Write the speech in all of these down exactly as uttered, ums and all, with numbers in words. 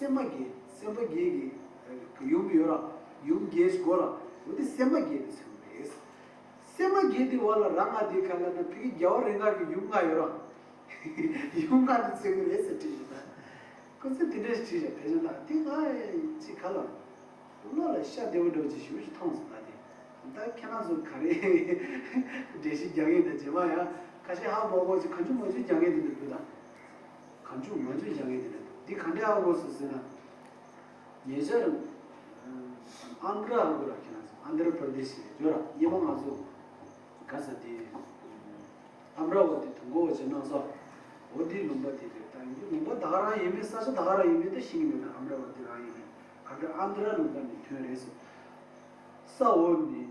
སེམས་པ་བརྒྱད། སེམས་པ་བརྒྱད་ཀྱི་ཡུམ་ཡོད་ར། ཡུམ་བརྒྱད་ཞིག་གོ་ར། འོ་དེ་སེམས་པ་བརྒྱད་དེ་ཚོ་རེད། སེམས་པ་བརྒྱད་དེ་བ་ལ་རང་ང་དེ་ག་ལ་ན་ཕ་གི་རྒྱལ་བ་རིགས་ལྔ་གི་ཡུམ་ལྔ་ཡོད་ར། ཡུམ་ལྔ་དེ་ཚོ་གི་རེད་ཟེར་བྲིས་ཤག་ད། ཁོ་ཚོས་དེ་འདྲ་ཞིག་བྲིས་ཤག་ཕལ་ཆེར་ད་དེ་ང་ཅིག་ག་ལ། བློ་ལ་ཤ་བདེ་བོ་འདྲ་བོ་ཅིག་ཞུ་ཞིག་མཐོང་སོང་ད་དེ། ད་ཁྱེད་རང་ཚོ་ག་རེ་འགྲེལ་བཤད་རྒྱག་མཁན་དང་རྗེས་མ་ཡང་ཁ་ཤས་ཧ་མ་གོ་ཅིག་གང་བྱུང་མང་བྱུང་རྒྱག་མཁན་དེ་འདྲ་འདུག་ད། གང་བྱུང་མང་བྱུང་རྒྱག་མཁན་དེ་འདྲ་འདུག་འདི་ག་འདྲ་ཧ་གོ་སོང་ཟེར་ན། ཉེ་ཆར་ཨ་ནི་ར་ཧ་གོ་ར་ཁྱེད་རང་ཚོ་ཨན་དྷྲ་པྲ་དེ་ཤི་ཡོད་ར་ཉི་མ་ང་ཚོ་ག་ས་དེ། ཨམ་ར་བ་ཏི་དུས་འགོ་བ་ཅན་ནང་སོགས། འོ་འདིའི་ལུང་པ་དེ་རེད་ད་ཡིན་གྱི་ལུང་པ་ད་ག་རང་ཡིན་མིན་ས་ཆ་ད་ག་རང་ཡིན་མིན་ད་ཤེས་ཀྱི་མེད་ད་ཨམ་ར་བ་ཏི་རང་ཡིན་མིན་ག་འདྲ་ཨ་འདི་ར་ལུང་པ་ནས་ཐོན་རེད་ཟེར། ས་འོག་ནས་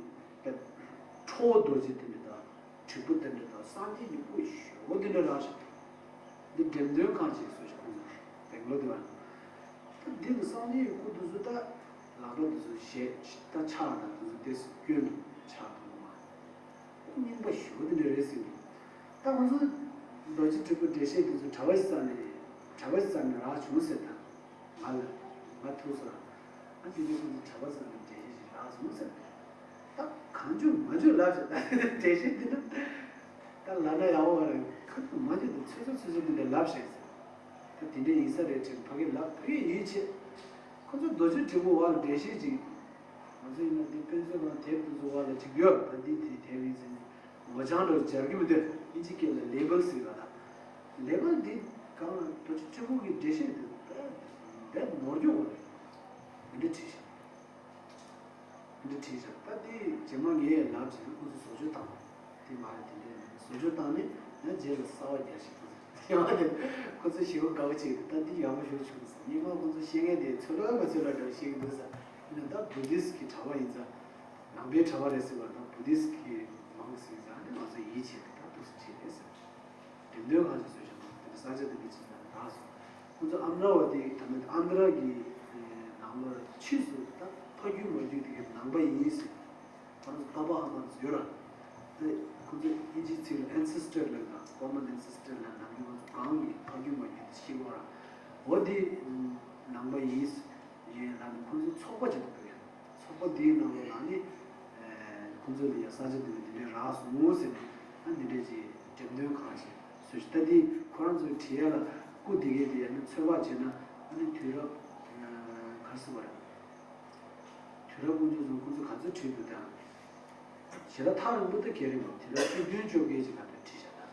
ཁྲོ་བོ་རྡོ་རྗེ་དེ་འདྲ་དང་དྲིལ་བུ་དེ་འདྲ་དང་སངས་རྒྱས་ཀྱི་སྐུ་ཞེ་པོ་དེ་འདྲ་རག་ཤག་འདི་འགྲེམས་སྟོན་ཁང་ཅིག་བཟོས་ཤག་ཁོང་ཚོ་སྦེང་ལོར་དུ་བ། ད་འདི་ནི་སངས་རྒྱས་ཀྱི་སྐུ་དེ་ཚོ་ད་ལག་པ་དེ་ཚོ་བཞེས་ད་ཕྱག་དང་དེ་ཚོ་དེ་སྐྱོན་དུ་ཕྱག་དང་། རྙིང་པ་ཞེ་པོ་དེ་འདྲ་རེད་ཟེར་གྱི་འདུག་ད་ང་ཚོ་རྡོ་རྗེ་དྲིལ་བུ་འགྲེལ་བཤད་དེ་ཚོ་གྲྭ་པ་ཞིག་བསམ་ནས་གྲྭ་པ་ཞིག་བསམ་ནས་རག་བྱུང་ཟེར་ད། ང་ལ་ང་ཐུག་སོང་ཨ་དེ་འདྲ་ཁོང་ཚོ་གྲྭ་པ་བསམ་ནས་འགྲེལ་བཤད་ཞིག་རག་སོང་ཟེར། ད་གང་བྱུང་མང་བྱུང་ལབ་ཤག་ད་འགྲེལ་བཤད་འདི་འདྲ་ད་ལབ་ན་ཡག་པོ་རེད་གང་བྱུང་མང་བྱུང་དེ་ཚོད་ཚོད་ཚོད་ཚོད་འདི་འདྲ་ལབ་ཤག་ཟེར། ད་དེ་འདྲ་ཡིན་ས་རེད་དྲན་ཕ་གི་ལབ་ཕ་གི་ཡིད་ཆེས། ཁོ་ཚོ་རྡོ་རྗེ་དྲིལ་བུ་བ་ལ་འགྲེལ་བཤད་ཅིག་ང་ཚོ་ཡིན་ན་འདི་དཔེ་མཛོད་ནང་དེབ་དེ་ཚོ་བ་ལ་ཅིག་ཡོད་ད་འདི་དེ་དེབ་ཡིན་ཟེར་ནས་ངོ་བྱང་འདྲ་སྦྱར་གི་མི་འདུག་ཨིན་ཇི་སྐད་ལ་ལེ་བལ་ཟེར་བ་ད། ལེ་བལ་འདི་གང་ལ་རྡོ་རྗེ་དྲིལ་བུ་གི་འགྲེལ་བཤད་དེ་དཔེ་དཔེ་ནོར་འགྱོ་བ་རེད། འདི་འདྲ་བྲིས་ཤག་འདི་བྲིས་ཤག་ད་འདི་རྗེས་མ་ངས་ལབ་བྱས་ན་ཁོ་ཚོ་བཟོ་བཅོས་བཏང་བ། དེ་མ་རེད་དེ་འདྲ་ཡིན་བཟོ་བཅོས་བཏང་ནས་ཡང་རྗེས་ལ་གསར་བ་རྒྱག་ཤིག་ཁོ་ཚོ་ཡང་དེ་ཁོ་ཚོ་ཞེ་པོ་དགའ་བོ་བྱས་ད་འདི་ཡག་པོ་ཞིག་བྱུང་ཟེར་སྙིང་མ་ཁོ་ཚོ་བཤད་མཁན་དེ་ཚོད་ལོག་མ་ཚོད་ལོག་འདྲ་བོ་བཤད་ཀྱི་འདུག་ཟེར་ཡིན་ན་ད་བུ་དིས་ཀྱི་གྲྭ་པ་ཡིན་ཙང་ནང་པའི་གྲྭ་པ་རེད་ཟེར་བ་དང་བུ་དིས་ཀྱི་མང་ཟེར་ཙང་ཨ་ནི་ང་ཚོ་ཡིད་ཆེས་ད་འདུག་སེ་བྱས་རེད་ཟེར། འགྲེམས་སྟོན་ཁང་ཞིག་བཟོས་བཞག་འདུག་དེ་ས་ཆ་དེ་འདྲ་ཅིག་ལ་རག་སོང་། ཁོང་ཚོ་ཨམ་ར་བ་ཏི་ད་ནི་ཨན་དྷ་ར་གི་ནང་ལོགས་ཕྱིས་སུ་ད་ཕ་རྒྱུད་མ་རྒྱུད་དེ་གའི་ནང་པ་ཡིན་ཟེར། ཁོང་ཚོ་པ་པ་ཧ་མ་ཟེར་ཡོད་ར། དེ་ཁོང་ཚོ་ཨིན་ཇིའི་ཚིག་ལ་ancestor་ལབ་ན་common ancestor་ལབ་ན་ནང་པའི་ང་ཚོ་གང་གི་ཕ་རྒྱུད་མ་རྒྱུད་དེ་ཤེས་དགོས་ར། འོ་དེ་ནང་པ་ཡིན་ཟེར། ཡིན་ལབ་ནས་ཁོང་ཚོའི་ཚོགས་པ་ཅིག་འདུག་གས། ཚོགས་པ་འདིའི་ནང་ལོགས་ལ་ནི། ཁོང་ཚོ་ལ་ཡ་ས་ཆ་འདི་ནས་འདི་འདྲའི་རག་སོང་ཟེར་ནས་ཨ་འདི་འདྲའི་ཅིག་འགྲེམས་སྟོན་ཁང་ཞིག་བཟོས་ཤག་ད་འདི་ཁོ་རང་ཚོའི་བྲིས་ཡ་ལ་སྐུ་འདི་གའི་དེ་ཡ་ནི་ཚོད་དཔག་བྱས་ན་ཨ་ནི་དུས་རབས་ག་རེ་ཟེར་བ་རེད། དུས་རབས་དཀོན་མཆོག་གསུམ་ཁོང་ཚོ་ག་ཚོད་བྲིས་འདུག་ད། ཞེ་དྲག་ཐག་རིང་པོ་ད་ག་རེ་མ་དུས་རབས་བཅུ་བདུན་བཅོ་བརྒྱད་ཅིག་ག་ཚོད་བྲིས་ཤག་ད།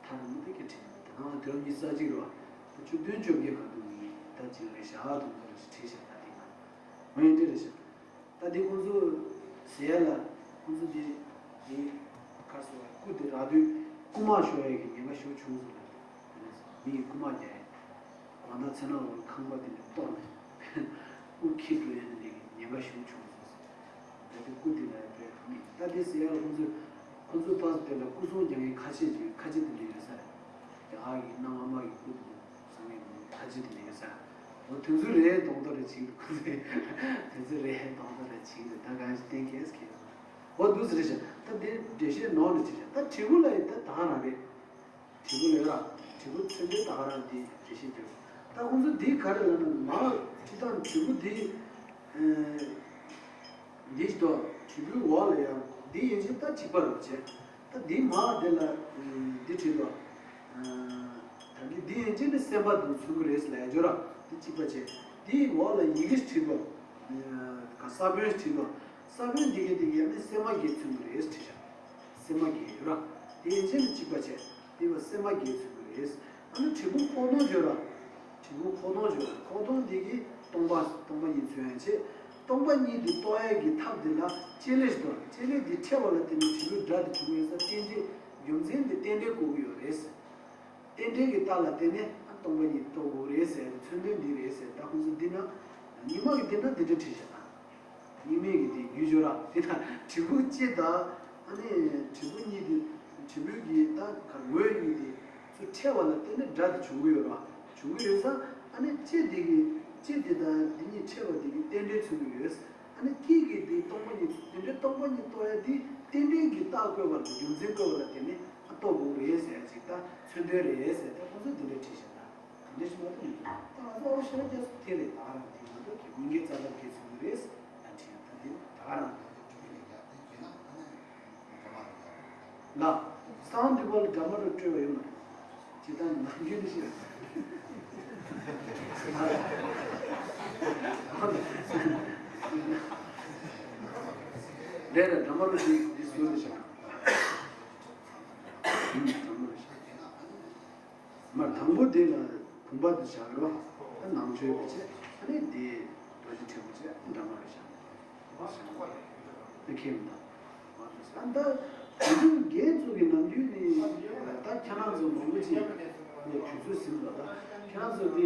ཐག་རིང་པོ་ད་ག་བྲིས་འདུག་ད་ནང་ལ་དུས་རབས་ཉི་ཤུ་རྩ་གཅིག་རེད་བ། བཅུ་བདུན་བཅོ་བརྒྱད་ག་འདུག་ཡིན་ད་ཅིག་རེད་ཤག་དུང་ད་རེ་ཞིག་བྲིས་ཤག་ད་དེ་ང་། འོ་ཡིན་འདྲ་རེད་ཤག་ད་དེ་ཁོང་ཚོ་ཟེར་ཡ་ལ་ཁོང་ཚོ་དེ་དེ་ག་སོ་བ་སྐུ་དེ་རག་དུས་སྐུ་མ་ཤོར་ཡ་གི་ཉེན་ཁ་ཤུགས་ཆུང་སོང་ལ། མི་ཡི་སྐུ་མ་རྒྱག་ཡ། དགོང་དག་མཚན་ནག་འོག་ཁང་པ་དེ་ནས་གཏོར་ནས་སྐུ་འཁྱེར་འགྲོ་ཡ་ནི་དེ་གི་ཉེན་ཁ་ཤུགས་ཆུང་སོང་ཟེར། ད་དེ་སྐུ་དེ་ལ་དཔེ་མི་ད་དེ་ཟེར་ཡ་ལ་ཁོང་ཚོ་ཁོང་ཚོ་ཕ་སུ་དེ་ལ་སྐུ་སྲུང་རྒྱག་མཁན་ཁ་ཤས་ཀྱི་ཁ་ཆེ་དེ་འདྲ་ཡོད་ས་རེད། དེ་ཨ་གི་གནའ་སྔ་མ་གི་སྐུ་དེ་ཚོ་ཚང་མས་ཁ་ཆེ་དེ་འདྲ་ཡོད་ས་རེད། འོ་དེ་ཚོ་རེད་གདོང་དོ་རེད་ཆིག་ཁོང་ཚོས་དེ་ཚོ་རེད་གདོང་དོ་རེད་ཆིག་རེད་ད་གང་ཞིག་གཏན་འཁེལ་ཟེར་གི་ཡོད། འོ་འདུག་ཟེར་ཞིང་ད་དེ་འགྲེལ་བཤད་ནོར་ནས་ཅི་བྱ་ད་དྲིལ་བུ་ལ་ཡི་ད་ད་ག་རང་རེད། དྲིལ་བུ་ལས་ར། དྲིལ་བུ་མཚོན་དོན་ད་ག་རང་འདི་འགྲེལ་བཤད་རྒྱབ། ད་ཁོང་ཚོ་འདི་ག་རེ་ལབ་ན་མ་ཁྲི་ཐང་དྲིལ་བུ་འདི། འདི་ཞིག་ཏོ་དྲིལ་བུའི་འོག་ལ་ཡང་འདི་ཡན་ཆད་ད་གཅིག་པ་རུ་བྱས། ད་འདི་མ་དེ་ལ་འདི་བྲིས་ཏོ། ད་འདི་འདི་ཡན་ཆད་ནི་སེམས་པ་དང་མཚུངས་ཀྱི་རེད་ལབ་ཡ་ཅོ་ར་འདི་གཅིག་པ་བྱས། འདིའི་འོག་ལ་ཡི་གེ་ཞིག་བྲིས་ཏོ། ག་ས་བོན་ཞིག་བྲིས་ཏོ། ས་བོན་འདི་ག་འདི་ག་ནི་སེམས་པ་གི་མཚོན་གྱི་རེད་བྲིས་ཤག་སེམས་པ་གི་ཡོད་ར། དེ་ཡན་ཆད་ནི་གཅིག་པ་བྱས། དེ་བ་སེམས་པ་གི་མཚོན་གྱི་རེད། ཨ་ནི་དྲིལ་བུ་ཁོག་དོང་བརྗོད་ར། དྲིལ་བུ་ཁོག་དོང་བརྗོད་ར། ཁོག་དོང་འདི་གི་སྟོང་པ་སྟོང་པ་ཉིད་མཚོན་ཡན་ཆད། སྟོང་པ་ཉིད་དེ་རྟོགས་ཡ་གི་ཐབས་དེ་ལ་བཅད་ལེ་ཞིག་འདུག་བཅད་ལེ་འདི་འཕྲད་པ་ལ་བརྟེན་ནས་དྲིལ་བུའི་སྒྲ་དེ་བྱུང་ཡོད་ས་རྟེན་འབྲེལ་རྒྱུ་མཚན་དེ་རྟེན་འབྲེལ་བཀོད་ཀྱི་ཡོད་རེད། རྟེན་འབྲེལ་གྱི་རྟགས་ལ་བརྟེན་ནས་ཨ་སྟོང་པ་ཉིད་རྟོགས་དགོས་རེད་ཟེར་མཚོན་དོན་འདི་རེད་ཟེར་ད་ཁོང་ཚོ་འདི་ན། རྙིང་མ་གི་འདི་ན་འདི་འདྲ་བྲིས་བཞག་ད། རྙིང་མའི་གི་འདི་རྒྱུ་སྦྱོར་ར་འདི་ན་དྲིལ་བུ་གཅིག་དང་ཨ་ནི་དྲིལ་བུ་གཉིས་འདི་དྲིལ་བུ་གི་ད་ག་ངོས་གཉིས་འདི་ཚུར་འཕྲད་པ་ལ་བརྟེན་ནས་སྒྲ་འདི་བྱུང་གི་ཡོད་ར་བྱུང་གི་ཡོད་ཙང་ཨ་ནི་གཅིག་འདི་གི་གཅིག་འདི་དང་འདི་གཉིས་འཕྲད་པ་འདི་གི་རྟེན་འབྲེལ་མཚོན་གྱི་ཡོད། ཨ་ནི་དཀྱིལ་གྱི་འདི་སྟོང་པ་ཉིད་དེ་འདྲའི་སྟོང་པ་ཉིད་རྟོགས་ཡ་འདི་རྟེན་འབྲེལ་གྱི་རྟགས་བཀོད་པ་ལ་རྒྱུ་མཚན་བཀོད་པ་ལ་བརྟེན་ནས་ཨ་རྟོགས་དགོས་རེད་ཟེར་ཡ་ཅིག་ད་མཚོན་དོན་རེད་ཟེར་ད་ཁོང་ཚོས་འདི་འདྲ་བྲིས་བཞག་ད། འདི་ཞིག་མ་གཏོགས་མི་འདུག་ད་ང་ཚོ་ཨོ་ཤེས་ར་རྒྱ་སུ་དེ་རེད། ད་ག་རང་དེ་ང་ཚོ་གི་སྙིང་གའི་རྩ་འདབ་ཀྱི་ཚུལ་རེད། ད་དྲན་ད་དེ་ད་ག་རང་ལ་གསང་བ་འདུས་པ་ལ་འདྲ་མ་རུ་སྤྲོས་པ་ཡོད་མ་རེད། ཇི་ལྟར་ནམ་རྒྱུན་དུ་ཤེས། ལས་ལ་འདྲ་མ་རུ་འདི་འདི་ཟུར་དུ་བཞག་འདྲ་མ་རུ་བཞག་མར་དང་པོ་དེ་ལ་བུམ་པ་དུ་བཞག་རོ། ནང་མཆོད་པའི་ཆེད་ཨ་ནི་དེ་རྡོ་རྗེ་དྲིལ་བུ་ཆེ་འདྲ་མ་རུ་བཞག་ད་ཁྱེད་མི་འདུག་ད་དེ་དུས་རྒན་ཚོ་གི་ནམ་རྒྱུན་ནི་ད་ཁྱེད་རང་ཚོ་མང་པོ་ཅིག་ནས་དུས་ཚོད་ཟིན་པ་ད་ཁྱེད་རང་ཚོ་དེ་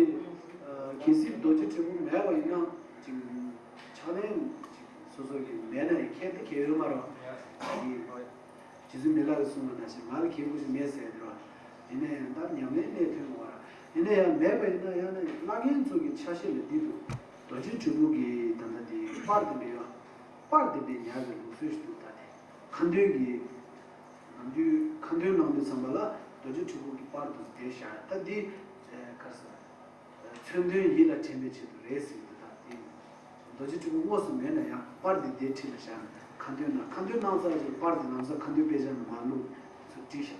གལ་སྲིད་རྡོ་རྗེ་དྲིལ་བུ་མེད་པ་ཡིན་ན་ཅིག་ཕྱག་ལེན་ཅིག་སོ་སོ་གི་མེད་ན་ཡང་ཁྱད་དེ་གལ་ཡོད་མ་རེད། རྗེ་བཙུན་མི་ལ་གིས་གསུངས་པ་ནང་བཞིན་ང་ལ་ཁེ་ཁུ་ཞིག་མེད་ཟེར་དེ་ར། ཡིན་ན་ཡང་ད་ཉམས་ལེན་གནད་དོན་བ་ར། ཡིན་ན་ཡང་མེད་པ་ཡིན་ན་ཡང་ན་བླ་རྒན་ཚོ་གི་ཆ་ཤས་ལ་འདི་འདུག་རྡོ་རྗེ་དྲིལ་བུ་གི་ད་ལྟ་དེ་པར་དེ་འདྲ་ཡོད། པར་དེ་འདྲ་ཉར་བའི་ལུགས་སྲོལ་ཞིག་འདུག་ད་དེ་ཁ་འདོན་གྱི་ནམ་རྒྱུན་ཁ་འདོན་གནང་དུས་ཙམ་པ་ལ་རྡོ་རྗེ་དྲིལ་བུ་གི་པར་དུ་དེ་བཞག་ད་འདི་ག་རེ་ཟེར། མཚོན་དོན་ཡིད་ལ་དྲན་པའི་ཆེད་དུ་རེད་ཟེར་གྱི་འདུག་ད་དེ་རྡོ་རྗེ་དྲིལ་བུ་དངོས་སུ་མེད་ན་ཡང་པར་འདི་དེའི་འཁྲིས་ལ་བཞག་ནས་ཁ་འདོན་གནང་། ཁ་འདོན་གནང་ཚར་རྗེས་པར་འདི་ལམ་སང་ཁ་འདོན་དཔེ་ཆ་ནང་མ་བླུགས་ཚུལ་བྲིས་བཞག་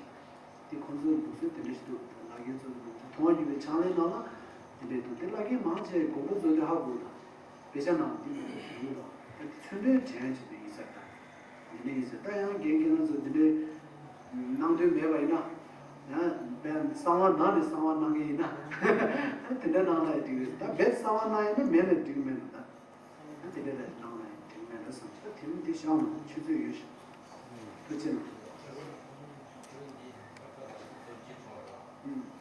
དེ་ཁོང་ཚོའི་ལུགས་སྲོལ་དེ་འདྲ་ཞིག་འདུག་ད་བླ་རྒན་ཚོ་གི་ལུགས་སྲོལ་མཐོང་བ་བརྒྱུད་པའི་ཕྱག་ལེན་ནང་ལ་དེ་འདྲ་འདུག་དེ་བླ་རྒན་མང་ཆེ་དགོངས་པ་རྫོགས་དུས་ཧ་གོ་ད་དཔེ་ཆ་ནང་འདི་མི་འདུག་ཟེར་གྱི་འདུག་ད་དེ་མཚོན་དོན་དྲན་བྱེད་དུ་ཡིན་ས་ད། འདི་འདྲ་ཡིན་ཟེར། ད་ཡང་རྒན་ཁྱེད་རང་ཚོ་འདི་འདྲའི་གནང་འདོད་མེད་པ་ཡིན་ན། ཡང་བས་གསང་བ་གནང་ནས་གསང་བ་གནང་མཁན་ཡིན་ན། དེ་འདྲ་གནང་ན་འགྲིག་རེད། ད་རྦད་གསང་བ་གནང་ཡིན་ན་མེད་ན་འགྲིག་མེད་ན་ད། དེ་འདྲ་རེད་གནང་ན་འགྲིག་མེད་ན་བསམ། ད་དེ་མི་དེ་བཞག་ན་ཆུ་ཚོད་ཡོད་ཤག་ཐུགས་རྗེ་གནང་། ཨུམ།